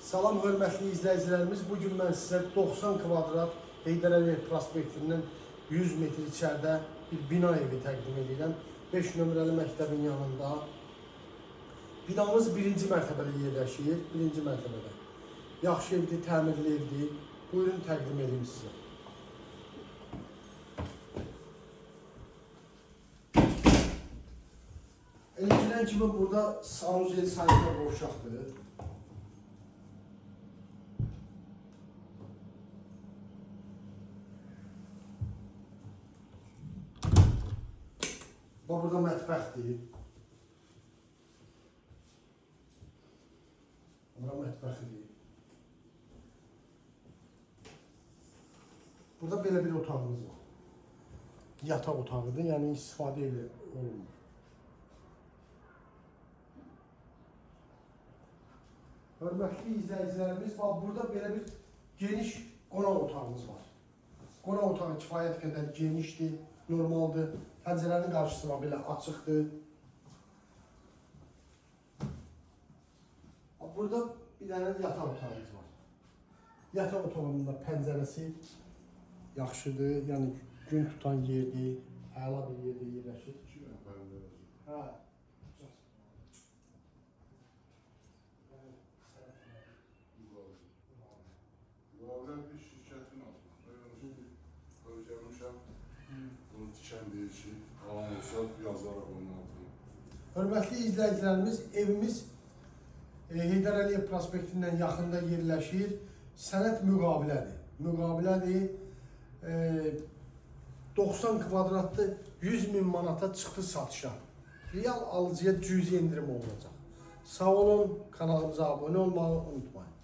Salam hörmətli izləyicilərimiz. Bu gün mən sizə 90 kvadrat Heydər Əliyev prospektindən 100 metr içəridə bir bina evi təqdim edirəm. 5 nömrəli məktəbin yanında. Binamız birinci mərtəbədə yerləşir, birinci mərtəbədə. Yaxşı evdir, təmirli evdir. Buyurun təqdim edeyim sizə. Elə girən kimi burada sanuzel sanitar qovşaqdır. Bax burada mətbəxdir. Bura mətbəxidir. Burada belə bir otağımız var. Yataq otağıdır, yəni istifadə elə olunmur. Hörmətli izləyicilərimiz, bax burada belə bir geniş qonaq otağımız var. Qonaq otağı kifayət qədər genişdir, normaldır. Pəncərənin qarşısı var, belə açıqdır. Bax, burada bir dənə yataq otağımız var. Yataq otağının da pəncərəsi yaxşıdır, yəni gün tutan yerdir, əla bir yerdə yerləşir. İki nəfər. Hə. Müqavilə bir şirkətin adına. Ben onu öyrənmişəm. Bunu tikən deyir ki, alan olsa yazaraq onun adını. Hörmətli izləyicilərimiz, evimiz Heydər Əliyev prospektindən yaxında yerləşir. Sənəd müqavilədir. Müqavilədir. 90 kvadratlı 100 min manata çıxdı satışa. Real alıcıya cüzi endirim olunacaq. Sağ olun, kanalımıza abunə olmağı unutmayın.